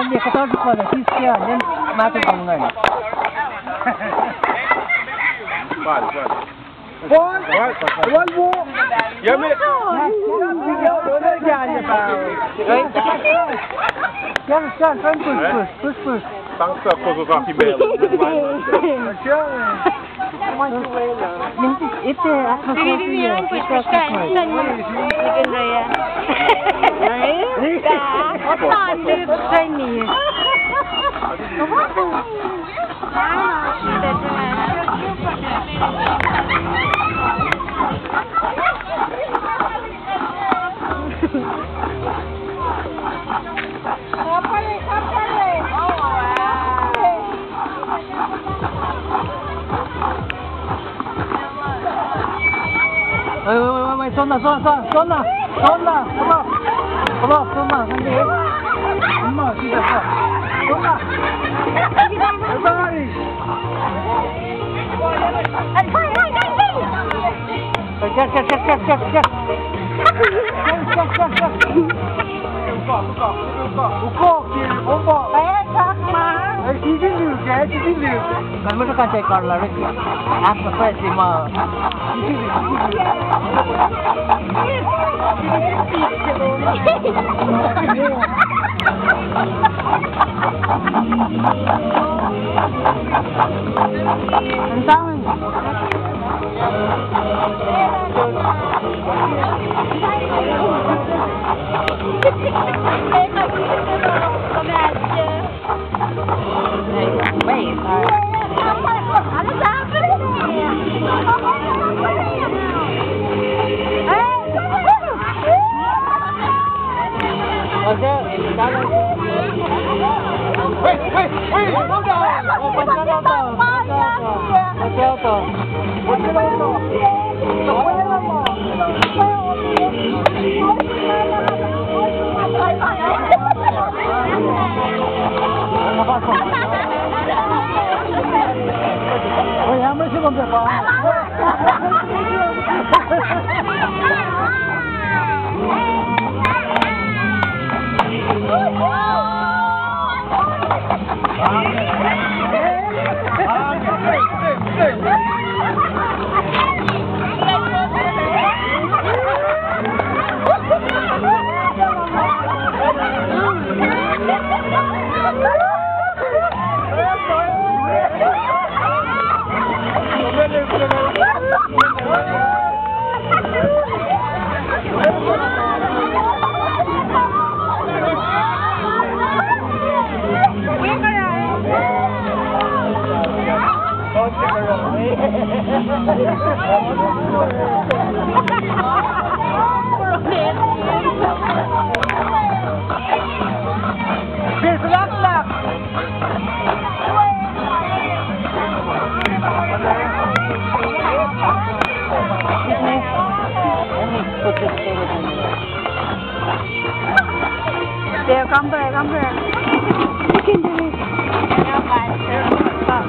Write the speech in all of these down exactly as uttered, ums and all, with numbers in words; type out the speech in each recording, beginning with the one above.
Kuht liye kuhtuh srihpac, sis ke, then ma kuht ongaiyac. Fal, fal. Fal, fal wo. Ya me. Fal, fal, fal, push, push, push, push, push. Thanks, uh, Kozo Coffee Mail. Ite, ite, ite, ite, Oi, oi, oi, oi, Sona, Sona, Sona, Sona, Sona, come up. Come up, Sona, come here. Come on, sit up. Sona. Everybody. Hey, catch, catch, catch, catch, catch, catch. Catch, catch, catch, catch. Uko, uko, uko. Uko, uko. Eh, Chakma. Eh, sisi liu, eh, sisi liu. Kan mo kan cai karla re. Apa pa si ma. Ang dami. Wait, wait, wait, slow down. There, come back, come back. You can do it. Come.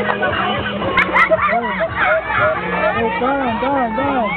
Hey, down, down, down.